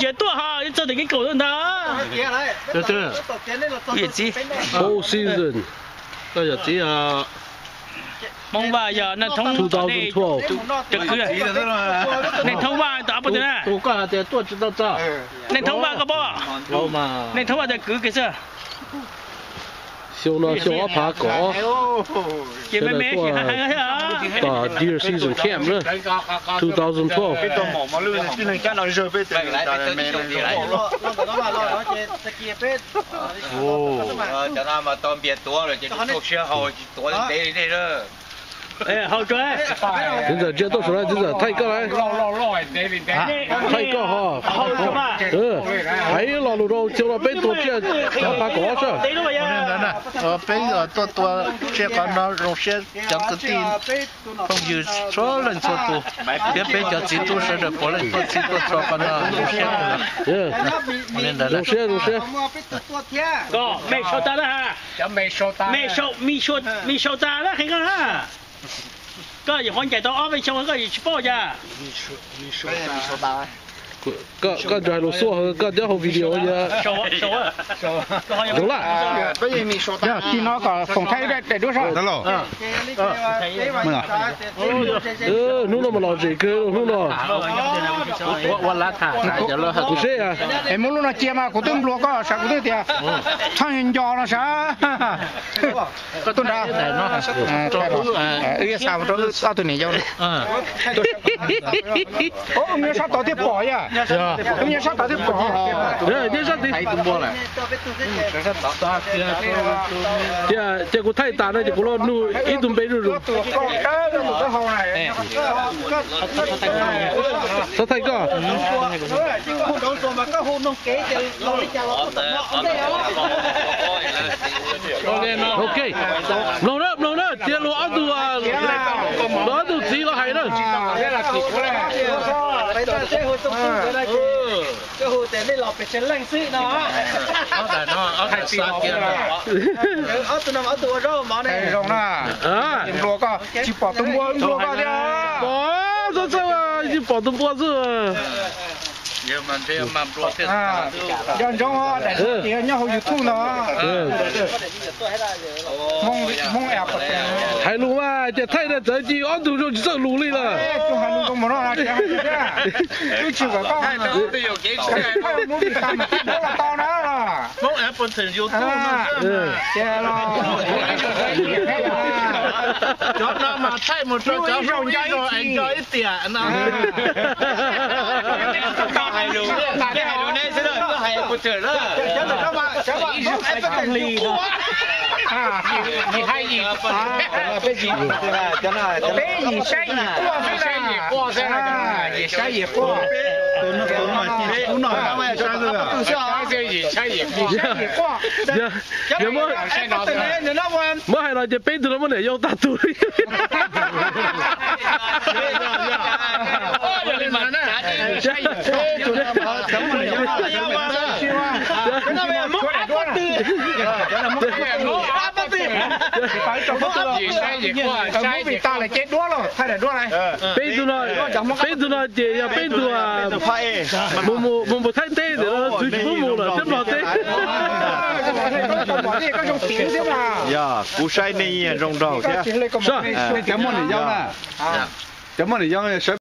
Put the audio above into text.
Ces tuaj ho txog tim kev kaum ntag. Four season, koj yog txiv. Hmoob Vaj yog Neej Thoob, cov kwv. Neej Thoob Vaj tau ob peb tug na. Tus koj hais tias tuaj tsis tau txog. Neej Thoob Vaj koj paub? Neej Thoob Vaj cov kwv kiag xwb. Xyoo no xyoo ob phav kaum ob, ces me me sim heev thiab. Tom deer season camp na, two thousand twelve. Cov no mas tau npias tuav lawm ces tsis txaus siab haus, tsis tuav ntev li nej lawm. Txiv ntxawm tsiaj tuaj saum no, txiv ntxawm thaij koj na. Thaij koj ho. Hais ib lo lus rau xyoo no peb tua tsiaj ob phav kaum ob sab. Peb tuaj tua tsiaj qhov no zoo siab cov kwv tij phooj ywg txhua leej txhua tus, thiab peb cov txiv tub sawv daws puav leej tuaj txhij tuaj txhua qhov no zoo siab kawg. Zoo siab, zoo siab. Me sau tas na, me sau tas na, qhia koj na. Koj yeej ho ncaim tau ob peb xyoo koj yeej tsis paub cas. Koj nrog hais lus xuaj, koj nyob hauv video yog zoo laj. Yog tig no kom foom thaij ib daim duab sab. Hnub no mas lom zem kawg hnub no. Kuv seb es muab lub no cia mas kuv twb nplua koj sav, kuv twb tias txhob nco no sav. Koj tuaj nrad, wb xa rau ob tug niam yau. Nyob sab tod thiab pom yom. Nyob sab tod thiab pom. Ces kuv thaij tas no ces kuv los nug ib tug npe zuj zus. Txhob thaij koj. Ok, mloog na, mloog na, cia luag ob tug, luag ob tug txiv los hais na. Zoo na, nplua koj tsis pom tus npua nplua koj thiab. Pom, txhob txhawj, tsis pom tus npua xwb. Yog ntsoov daim ces nyob hauv YouTube no. Hais lus mas ces thaij na txawv ci ob tug zoo tsis txawj lus li lawm. Wb tsis kom koj mus vim tas mas thaij duab los tau na. Cov no mas thaij mus rau cov hlub ib zaug es nco ib tiam no. Hais lus, hais lus nej xwb na, hais puas tawm na. Peb yim saib yim quaj xwb na, yim saib yim quaj. Yim saib yim quaj. Muab hais los ces peb tug no muab niam yau tag tug li. Muab vim tas lawm ces duab los thaij daim duab na. Peb tug no, peb tug no ces yog peb tug mus mus Thaib teb ntawm no txwv tsis pub mus lawm thiab Nplog teb. Yog kuv saib nej zoo nraug thiab. Cov muaj niam yau na, cov muaj niam yau sawv